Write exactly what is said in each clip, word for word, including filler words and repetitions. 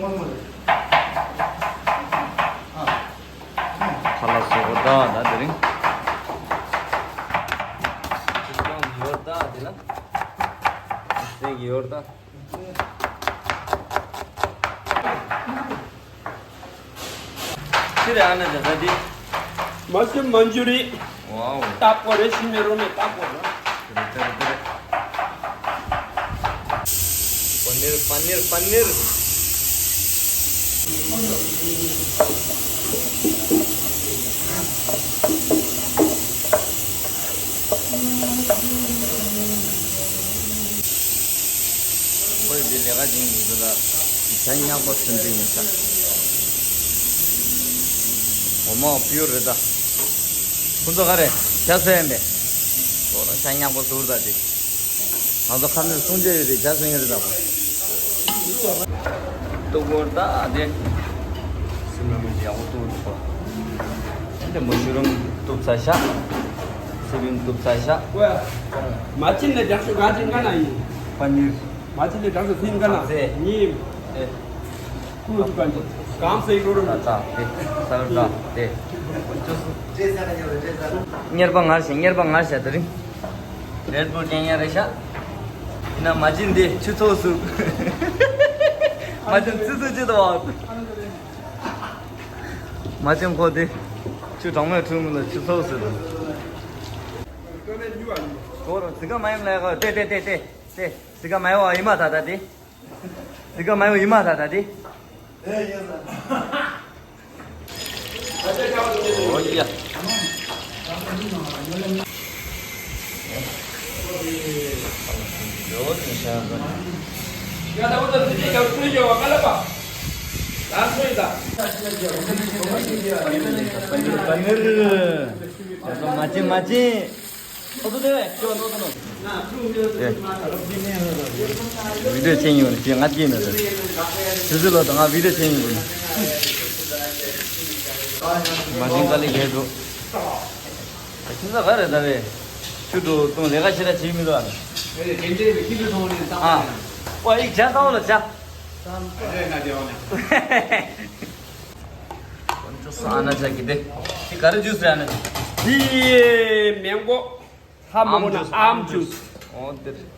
ཁ་ལག་བཟོ་གོ་ད་ད་དེ་རིང་། ཡོད་ད་དེ་ལ། ཡོད་ད། ཕྱིར་ཨ་ན་ཇ་ད་དེ། མ་ཤི་མན་ཇུ་རི། ཝའོ། ཏག་པོ་རེད། ཤི་མེ་རོ་མེ་ཏག་པོ་རེད། རེད་རེད་རེད། པ་ནིར་པ་ནིར་པ་ནིར། ཁོས་འདི་ལས་ཀ་སྦྱིན་འདུག་ཟེར་ལ། ཇ་ཉག་པོ་སུན་འདི་ཡིན་ས། འོ་མ་པིའུར་རེད་ད། ཁོང་ཚོ་ག་རེ་ཇ་བཟོས་ཡིན་པས། ཁོ་རང་ཇ་ཉག་པོ་ཟུར་ད་དེ། ང་ཚོ་ཁ་ནས་གསུང་ཆོས་ཡོད་དེ་ཇ་བཟོས་ཡིན་རེད་ད་ཁོ། ཏུ་གོར་ད་དེ། སིམ་ལ་མི་ཡག་པོ་ཏུ་གོར། དེ་མོ་ཤུ་རུམ་ཏུབ་ཚ་ཤ། སི་བིམ་ཏུབ་ཚ་ཤ། མ་ཅིན་ནས་དྲག་ཤོས་གང་ཅིག་ང་ན་ཡིན། པ་ནིར། མ་ཅིན་ནས་དྲག་ཤོས་སིན་ག་ན་ཚེ། ཉིམ། ཨེ། ཀུ་ཀུ་གང་ཅིག་གང་ཟེར་རོ་རོ། ད་ད་དེ། ས་རུ་ད་དེ། གཉེར་པ་ངར་ཤ་གཉེར་པ་ངར་ཤ་དེ་རིང་། རེད་བུལ་རྒྱན་ཡ་རེད་ཤག་ཡིན་ན་མ་ཅིན་འདི་ཆུ་ཚོགས་སུ། མ་ཅིན་ཆུ་ཚོགས་ཅི་དང་བ། མ་ཅིན་ཁོ་འདི་ཆུ་གྲང་མོའི་ཁྲོད་ལ་ཆུ་ཚོགས་སུ། ཁོ་རང་ཟི་ཀ་མ་ཡིན་ལ་ཡ་ཁོ་ཏེ་ཏེ་ཏེ་ཏེ་ཏེ་ཟི་ཀ་མ་ཡོང་བ་ཡིན་མ་ད་ད་དེ། ཟི་ཀ་མ་ཡོང་ཡིན་མ་ད་ད་དེ། ཨོ་ཡ། པ་ནིར། མ་ཅིན་མ་ཅིན། ཨེ། བི་ཌིའོ་བྱེད་ཡིན་པ་ཅི་ང་སྐྱེས་ན་ཟེར། ཆུ་ཚོད་ལོ་དང་ང་བི་ཌིའོ་བྱེད་ཡིན་པ། མ་ཅིན་དཀའ་ལས་རྒྱལ་འགྲོ། ཁྱིམ་ཚང་ག་རེ་ད་རེ། ཆུ་འགྲོ་གཏོང་ལས་ཀ་ཞེ་དྲག་བྱེད་མི་འདུག་ཨ། ཨ། ཨོ་ཡིག་ཇ་ཏང་ལ་ཇ། ས་ན་ཆ་གི་དེ། དེ་ག་རེ་ཇུས་རེད་ཨ་ན། དེ་མེང་གོ། ཧ་མ་གོ་ན་ཨམ་ཇུས། ཨོ་དེ་རེད།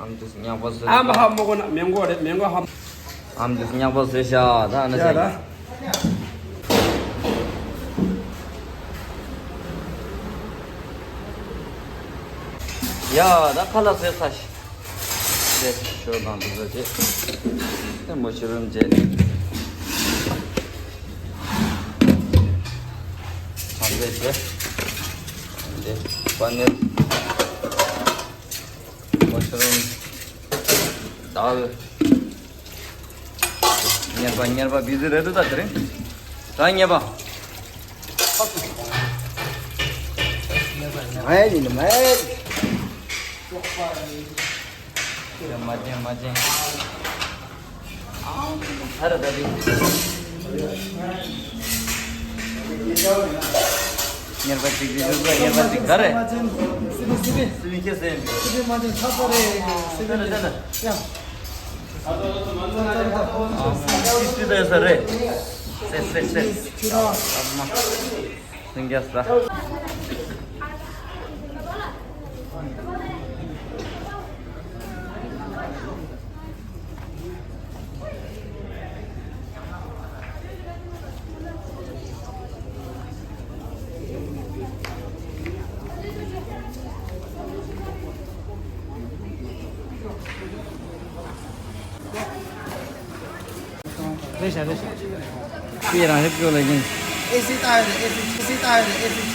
ཨམ་ཇུས་ཉག་པ་བཟོས། ཨམ་ཧ་མ་གོ་ན་མེང་གོ་རེད། མེང་གོ་ཧ། ཨམ་ཇུས་ཉག་པ་བཟོས་ཤག་ད་ཨ་ན་ཆ་གི། ཡ་ད་ཁ་ལག་བཟོས་ཚར་ཤག་དེ་ཞོ་དང་འདི་ཚོ་བྱས། དེ་མོ་ཤི་རུམ་བྱས། ཚང་མས་བྱས། དེ་པ་ནིར། མོ་ཤི་རུམ། དཱལ། གཉེར་པ་གཉེར་པ་བི་ཟི་རེད་འདུག་ད་དེ་རིང་། ད་གཉེར་པ། མ་ཡིན་མ་ཡིན། མ་ཅན་མ་ཅན། ཨ་ར་ད་དེ། གཉེར་པ་གཅིག་གིས་བཞུགས་པ་གཉེར་པ་གཅིག་ག་རེ། སི་པི་སི་པི། སི་པི་ཁྱེད་སེམས། སི་པི་མ་ཅན་ཚ་ཚ་རེད། སི་པི་ལ་ཡ། ཨ་ཙི་ཙི་ད་ས་རེད། སེ་སེ་སེ། ཆུ་ར། སེང་རྒྱ་ས། རེད་ཤག་རེད་ཤག་ཁྱེད་རང་ཧེབ་སྐྱོ་ལ་ཡིན། ཨེ་སི་ལྟ་ཡོད་རེད། ཨེ་སི་ཨེ་སི་ལྟ་ཡོད་རེད། ཨེ་སི།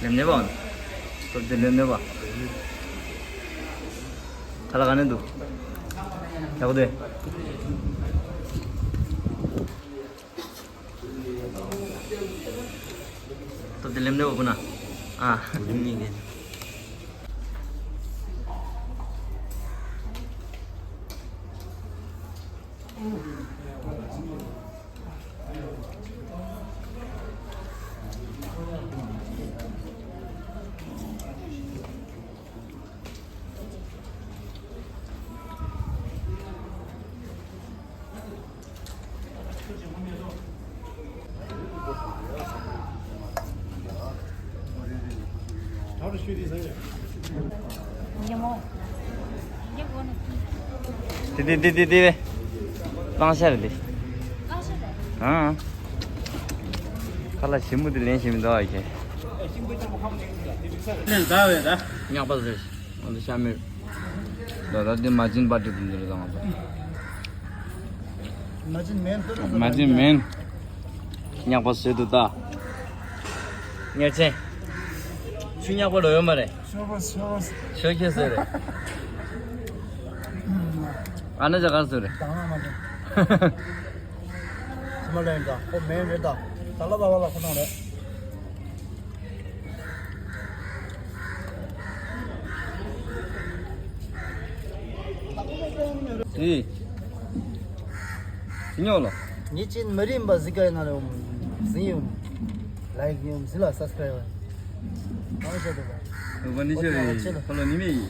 ལེམ་ནེ་བ། སྟོབས་ལྡན་ལེམ་ནེ་བ། ཁ་ལག་ག་ནས་འདུག་ཡག་པོ་འདུག་སྟོབས་ལྡན་ལེམ་ནེ་བ་པོ་ན། ཨ། ལེམ་ནེ་ནེ། དེ་དེ་དེ་དེ་དེ། གླང་ཤ་རེད་དེ། ཨང་། ཁ་ལག་ཞིམ་པོ་དེ་ལེན་ཞིམ་འདུག་ཨ་ཁྱེད། ཉག་པ་ཟེར། ང་ཚོ་ཤ་མེད། ད་ད་འདི་མ་བྱིན་པ་འདྲ་འདི་འདི་རེད་ད་ང་ཚོ། མ་བྱིན་མེན་ཏོ་ཏོ། མ་བྱིན་མེན། ཉག་པ་བཟོས་འདུག་ད། ཉག་ཆེན། ཆུ་ཉག་པ་ལོ་ཡོད་མ་རེད། ཤོ་བ་ཤོ་བ། ཤོ་ཁྱེད་བཟོས་རེད། ཨ་ན་ཅག་གར་བཟོས་རེད། དང་ན་མ་དང་། ཞི་མ་ལ་ཡོད་ད། ཁོ་མེན་རེད་ད། ད་ལ་བ་བ་ལ་ཁོ་ཐང་རེད། ཨེ། ཅི་ཉོག་ལོ། ཉེ་ཅིན་མི་རིམ་པ་གཟིགས་ཀ་ཡིན་ན་རེ་འོང་། གཟིགས་ཡོང་། ལའིག་ཡོང་། གཟིགས་ལ་སབ་སི་ཀ་རའིབ། གང་བྱས་འདུག་ག་ཨོ་བ་ནི་ཤེ་རེ། ཕོ་ལོ་ནི་མི་ཡི།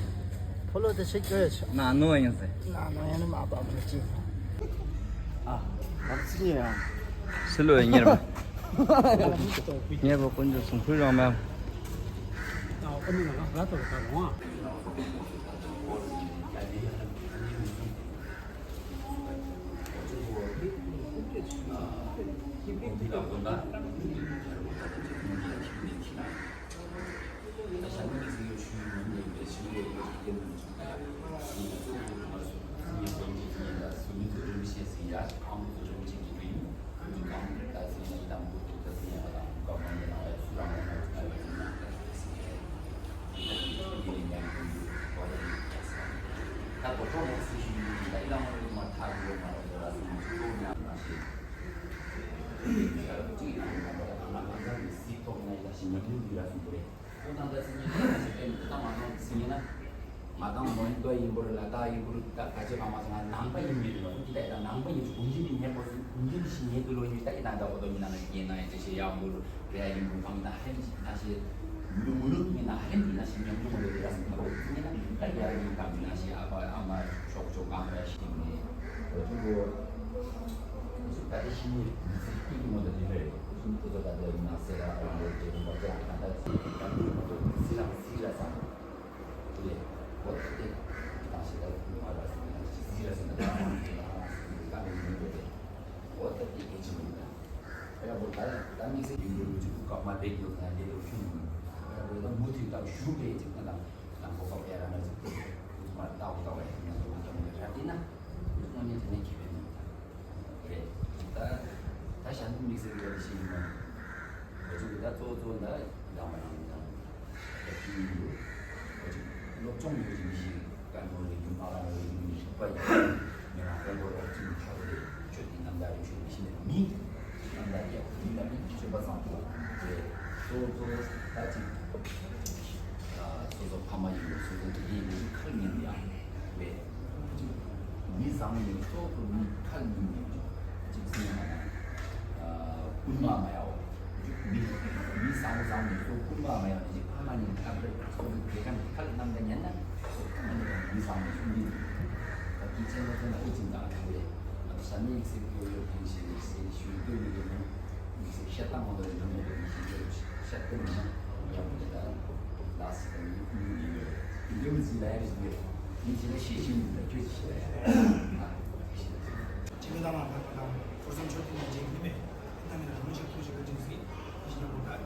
ཕོ་ལོ་དེ་ཆེ་ཀྱོ་ཡོད་ཆོག་ན་ནོ་ཡང་ཟེར། ན་ནོ་ཡང་ནི་མ་པ་མི་ཅི། ཨ། ཨ་ཙི་ཡང་། སི་ལོ་ཡི་ཉེར་བ། ཉེར་བ་དཀོན་མཆོག་གསུང་ཁུལ་རང་མེད། ང་དང་མོ་ཡིན་ཏོ་ཡིན་པོ་ལ་ད་ཡིན་པོ་ད་ག་ཅི་གང་མ་སོང་ང་ནང་པ་ཡིན་མིན་ལ་འདི་ལ་ད་ནང་པ་ཡིན་གུང་ཁྲན་ནི་ཉེ་པོ་གུང་ཁྲན་ནི་ཤི་ཉེ་དུ་ལོ་ཡིན་ད་ཡིན་ན་ད་བོ་དོ་མི་ན་ན་ཡིན་ན་ཡིན་ཅེ་ཤེ་ཡང་པོ་རེ་ཡིན་པོ་གང་ད་ཧེ་མི་ཤི་ད་ཤེ་མུ་ལུ་མུ་ལུ་ཡིན་ན་ཧེ་མི་ན་ཤི་ཉམ་ཆུང་ལོ་དེ་ར་སི་ད་བོ་ཡིན་ན་ད་ཡ་ར་ཡིན་གང་མི་ན་ཤི་ཨ་པ་ཨ་མ་ཤོག་ཤོག་གང་ར་ཤི་ནི་འོ་ཅུ་གོ་ད་དེ་ཤི་ཉེ་ཤི་ཉེ་མོ་ད་དེ་རེད། ཁོ་ཚོ་ད་ལྟ་ཡིན་ན་སེ་ར་ཨ་ར་ལོ་དེ་རིང་བ་ཅང་གང་ད་སི་ཉེ་ད་མུ་ལུ་མུ་ལུ་སི་ར་སི་ར་སང་། དེ་འོ་ད་དེ་ད་ཤི་ད་མ་ར་སི་ཉེ་ད་སི་ར་སི་ཉེ་ད་མ་ར་སི་ཉེ་ད་མ་ར་སི་ཉེ་ད་མ་ར་སི་ཉེ་ད་འོ་ད་དེ་གལ་ཆེན་པོ་ཡིན་ད། ཡ་བོ་ད་ད་དམིགས་བསལ་ཡིན་འགྲོ་རུ་ཅིག་ཏུ་བཀག་མ་བསྡད་ཡོད་ན་ལས་རོ་ཁྱོད་ཡིན། ཡ་བོ་ད་མུ་མཐུད་ད་བཞུགས་པའི་ཅིག་ན་ད་ད་གོ་སྐབས་ཡ་ར་ན་ཅིག་ཏུ་མ་ལྟ་བུ་ལྟ་བ་ཡིན་ན་ལོ་ད་མི་ར་དེ་ན་དངོས་གནས་དྲང་གནས་ཁེ་ཕན་ཡོད་ད། རེད། ད་ད་ཞྭ་དུང་དམིགས་བསལ་གྱི་བ་དེ་ཤེས་ཡིན་མ། འོ་ཅིག་ད་གཙོ་བོ་གཙོ་བོ་ད་ཡང་མ་རང་མི་དང་། ད་ཅི་ཡིན་འདུག་འོ་ཅིག་སློབ་སྦྱོང་ཡོད་ཅིག་མི་ཤེས། ཀན་ལྷོ་རིག་གཞུང་ཨ་ལ་ལོ་རིག་གཞུང་ཞིག་པ་ཡིན། ང་རང་ཀན་ལྷོ་རོགས་ཅིག་མི་ཆགས་པ་རེད། ཆོས་དེ་རྣམ་དག་རིག་གཞུང་མི་ཤེས་ནས་མི། རྣམ་དག་རྒྱལ་ཁབ་མི་ལ་མི་སྤྱོད་པ་བཟང་པོ་རེད། གཙོ་བོ་གཙོ་བོ་ད་ཅིག་སོ་སོ་ཕ་མ་ཡིན་ནོ་སོ་སོ་དགེ་རྒན་ཡིན་ནོ་ཁར་ཉན་ཡང་རེད། མི་བཟང་ནི་གཙོ་བོ་མི་ཁ་ལ་ཉན་ནི་གཅིག་ཟིན་ཡང་ན་སྐུལ་མ་མ་ཡའོ། མི་མི་བཟང་བཟང་ནི་གཙོ་བོ་སྐུལ་མ་མ་ཡའོ་ནི་ཕ་མ་ཉན་ཁ་བར་གཙོ་བོ་དགེ་རྒན་ཁ་ལ་རྣམ་པ་ཉན་ན་གཙོ་བོ་ཁ་ལ་ཉན་མི་བཟང་ནི་ཆུང་འདི་ད་དེ་ཅན་ལ་ཚོན་ཨུ་ཅིན་དང་ཁ་བས་ང་ཚོ་ས་གནས་ཡིག་གཟུགས་ཡོད་ཡོད་ཕན་ཞེས་ནས་ཞེས་ཞུ་འདོད་མི་འདུག་ནོ། ཡིག་གཟུགས་བཤད་སྟངས་མ་གཏོགས་ཡིན་ནོ་མེད་པའི་ཡིག་གཟུགས་བཤད་སྟངས་ནི་ཡག་པོ་རེད་ད། ལགས་སོ། ད་ནི་ཡིན་ཡོད་རེད། འདི་མི་ཚིག་ལ་ཡ་རེ་ཞིག་ཡོད། མི་ཚིག་ལ་ཤེས་བཞིན་དུ་ལ་ཁྱོད་ཀྱིས་ཤེས་ལ་ཡ་རེད། ཅི་མི་དང་ལ་ཕན་པ་དང་ཕུར་སམ་ཆོས་ཀྱི་ལ་འཇིགས་ནི་མེད། ད་ནི་ལ་རང་ཤག་ཐུགས་ཤིག་ག་ཅིག་གཟིགས། ཤིག་ཡོད་པ་ད།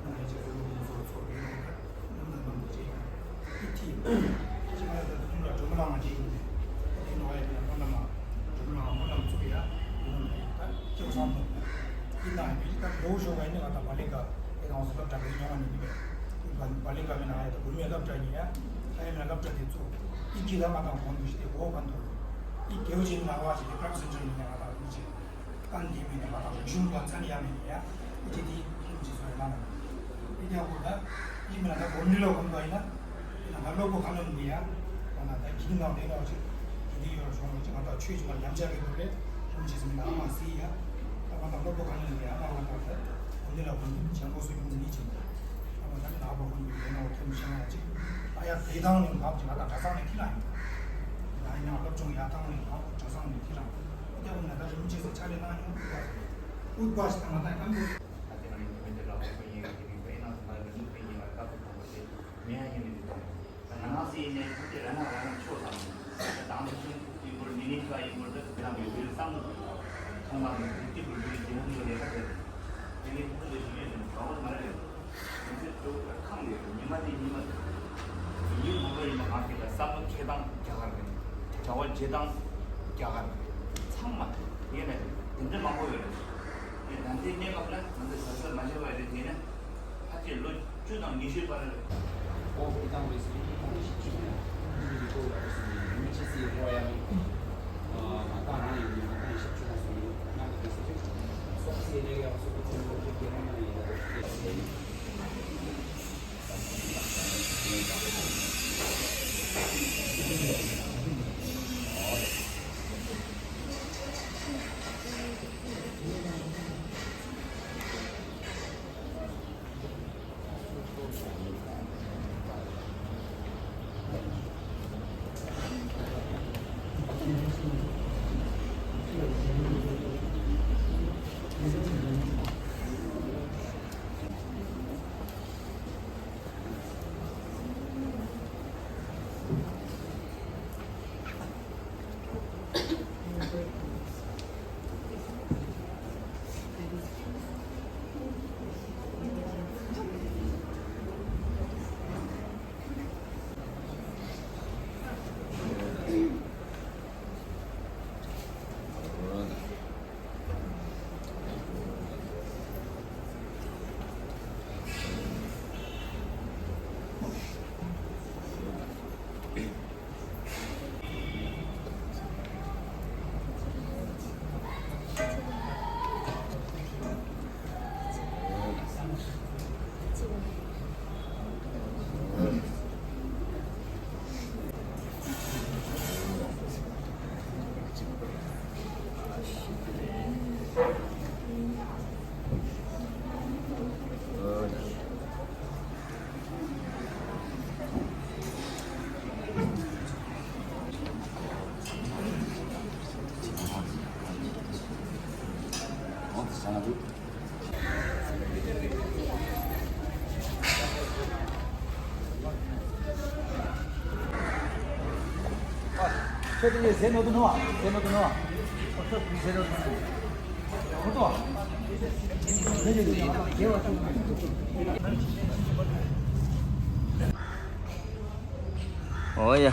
ནམ་ཡང་ཅིག་ཚོགས་མི་ཚོགས་ཚོགས་ཡོད་པ་ད། ནམ་ན་ནམ་དུ་ཅིག་ཡང་། ཨི་ཐི། ཅི་མ་ད་ཐུན་ལ་གྲོ་མོ་ལངས་ཅིག་ཡིན། ཨི་ཐི་ནོ་ཡ་ཡང་མོ་ན་མ། གྲོ་མོ་ལངས་མོ་ན་མ་ཚུགས་ཡ། ཡིན་ནམ་ཡ་ད་སྐྱེ་བ་བཟང་མོ། ཡིན་ད་ཡིན་ད་མོ་ཞོག་ག་ཡིན་ནི་ང་ད་མ་ལེ་ག་ཨེ་ད་ང་ཚོ་ད་དྲ་གི་ཉོ་བ་ནི་ནི་མེད། བ་ལི་ག་མི་ན་ཡ་ད་བུ་མོའི་སློབ་གྲྭ་ཡིན་ཡ། ད་ཡ་མི་ན་སློབ་གྲྭ་དེ་ཚོ་ཨི་ཀི་ད་མ་དང་གོང་དུ་ཞིག་དེ་འོ་ག་འདུག་ཨི་ཀེའུ་ཅིག་ན་བ་ཞིག་དེ་ཀམ་སེན་ཊར་ཡིན་ཡ་ང་ད་ཨི་ཅིག་ཀན་དེ་མི་ན་མ་དང་ཞུམ་པ་ཚན་ཡ་མི་ཡ། ཨི་ཅིག་དེ་ཨི་ཅིག་ཚོ་ཡ་ན་མ་ཨི་ཀེའུ་ད་ཨི་མི་ན་ད་གོམ་ནི་ལོ་གོམ་པ་ཡིན་ན་ཡིན་ན་ད་སློབ་གོ་ག་ནོ་མི་ཡ། གོ་ན་ད་གི་ནང་དེ་ལོ་ཅིག་དེ་དེ་ཡོ་ཞོང་ལོ་ཅིག་ང་ད་ཆོས་ཅིག་མ་ཉམས་ཆག་གི་འདུག་ལེ་ཨི་ཅིག་ཟིན་ན་མ་སི་ཡ། ད་གོ་ན་སློབ་གོ་ག་ནོ་མི་ཡ་ན་གོ་ན་ད་གོམ་ནི་ལོ་གོམ་ནི་ཅང་གོ་སུ་ཡོང་ནི་ཅིག་ཨ་མ་ད་ནི་ནག་པོ་ཀུན་གྱི་ཡོད་ནོ་ཐོན་ཤང་ཡ་གཅིག་ཨ་ཡ་དེ་དང་ནི་ནག་ཅིག་ང་དང་གྲྭ་ཚང་ནས་ཁྱི་རང་ཡིན། ད་ཡིན་ན་སློབ་སྦྱོང་ཡ་དང་ནི་ནག་པོ་གྲྭ་ཚང་ནས་ཁྱི་རང་། ཨོ་དེ་འོ་ན་ད་རིམ་གྱིས་སུ་ཕྱག་ལས་གནང་ཡོང་དགོས་པ་ཟེར། ཨུཏྤལ་ཞིག་དང་ང་དང་ཡང་ཨ་འདུག་ད་དེ་རང་ཡིན་དེ་མི་འདི་ལ་ཧོ་ཁོ་ཡིན་ཡ་དེ་རིང་པའི་ནང་དུ་ང་རིན་པོ་ཆེ་ཡིན་ལ་སྐབས་སུ་གཏོང་བ་དེ་མི་ཡ་ཡིན་ནི་དེ་དང་། ད་ང་རང་སྲིད་ནས་ཁུར་དེ་ར་ན་ར་ན་ཆོག་དང་། ད་དང་དུ་ཆུང་དུས་བོར་ནི་ནི་ཁ་ཡིན་བོར་ད་དེ་རང་གི་བོད་བསམ་བློ་ཐོག་མར་ནི་དེ་དེ་བོར་བོད་ཀྱི་ལྷུན་ལ་ལས་ཀ་དེ་དེ་ནི་ཁུར་དེ་ཞུ་ཡོད་ནི་གྲོགས་མ་རེད། དེ་ཚོ་ཁྲོ་ཁ་ཁང་ཡོད་ཉི་མ་དེ་ཉི་མ་དེ་ཡིན་མ་གཏོགས་ཡིན་ན་ང་དེ་ལ་བསམ་བློ་འཁྱེར་སྟངས་རྒྱ་གར་རེད། བྱ་བ་བྱེད་སྟངས་རྒྱ་གར་རེད། ཚང་མ་དེ་ཡིན་ནས་དེ་འདྲ་མང་པོ་ཡོད་རེད། དེ་ད་ལྟའི་གནས་སྐབས་ལ་ང་ཚོ་བྱ་ས་མ་བྱས་པ་རེད་དེ་ནས། ཕལ་ཆེར་ལོ་བཅུ་དང་ཉི་ཤུའི་བར་རེད། ཨོ་ཕི་ཏང་རེད་ཟེར་ནས་ཏང་ཞིབ་ཅིག་ཡིན་ན་ཨིན་ཇི་གི་ཐོག་ལ་རེད་ཟེར་ནས་ཡུ་མི་ཆེ་སི་ཡི་ཧོ་ཡ་མི་ང་ཏང་ནང་ཡོད་ནས་ང་ཏང་ཞིབ་ཅིག་ལ་ཟེར་ནས་ང་གི་རེད་ཟེར་ཏེ་སོག་སི་ནས་ཡག་སོག་པོ་ཚོ་ལོ་རྒྱུས་རྒྱལ་ནང་ཡིན་ལ་རེད་ཟེར་ནས། ཨོ་ཡ།